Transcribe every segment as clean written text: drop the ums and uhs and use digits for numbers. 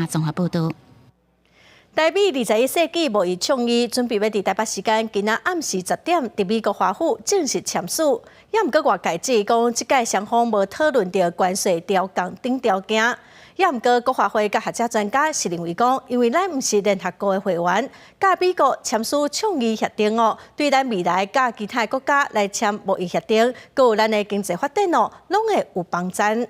綜合報導。台美21世紀貿易倡議準備欲佇台北時間今仔暗時10點，佇美國華府正式簽署。也毋過外界質疑講，這屆雙方無討論著關稅調降等條件。也毋過國發會佮學者專家是認為講，因為咱毋是聯合國的會員，佮美國簽署倡議協定哦，對咱未來佮其他國家來簽貿易協定，閣有咱的經濟發展哦，攏會有幫贊。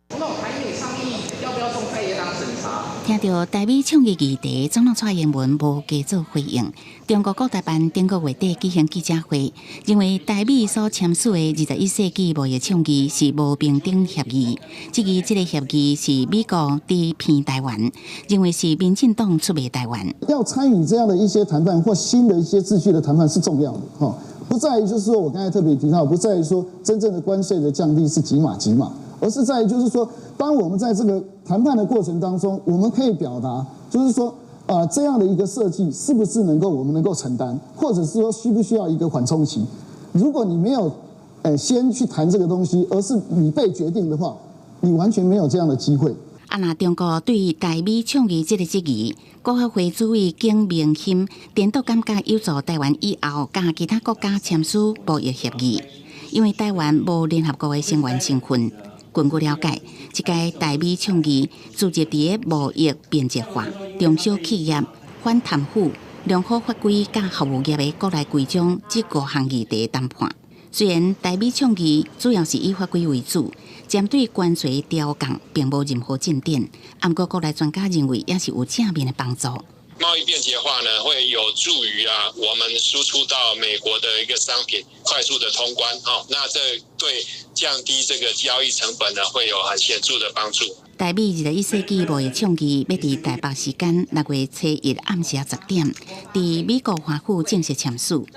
總統台美商議要不要送在野黨審查？聽著台美倡議議題，總統蔡英文無加做回應。中國國台辦頂個月底舉行記者會，認為台美所簽署的21世紀貿易倡議是無平等協議，質疑這個協議是美國佇騙台灣，認為是民進黨出賣台灣。要參與這樣的一些談判或新的一些秩序的談判是重要的，哈，不在於就是說我剛才特別提到，不在於說真正的關稅的降低是幾碼幾碼。而是在於，就是說，當我們在這個談判的過程當中，我們可以表達，就是說，這樣的一個設計是不是能夠我們能夠承擔，或者是說需不需要一個緩衝期？如果你沒有，先去談這個東西，而是你被決定的話，你完全沒有這樣的機會。啊，若中國對台美倡議這個質疑，國發會主委景明鑫顛倒感覺有助台灣以後佮其他國家簽署貿易協議，因為台灣無聯合國的成員身份。根據了解，這屆台美倡議聚集佇个貿易便捷化、中小企業、反貪腐、良好法規佮服務業的國內規章這五項議題談判。雖然台美倡議主要是以法規為主，針對關稅調降並無任何進展，毋過國內專家認為也是有正面的幫助。貿易便捷化呢，會有助於啊，我們輸出到美國的一個商品快速的通關，哦，那這對降低這個交易成本呢，會有很顯著的幫助。台美21世紀貿易倡議欲佇台北時間6月初一暗時10點，佇美國華府正式簽署。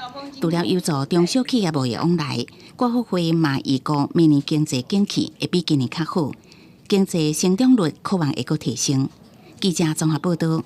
除了有助中小企業貿易往來，國發會嘛預估明年經濟景氣會比今年較好，經濟成長率可望會閣提升。記者綜合報導。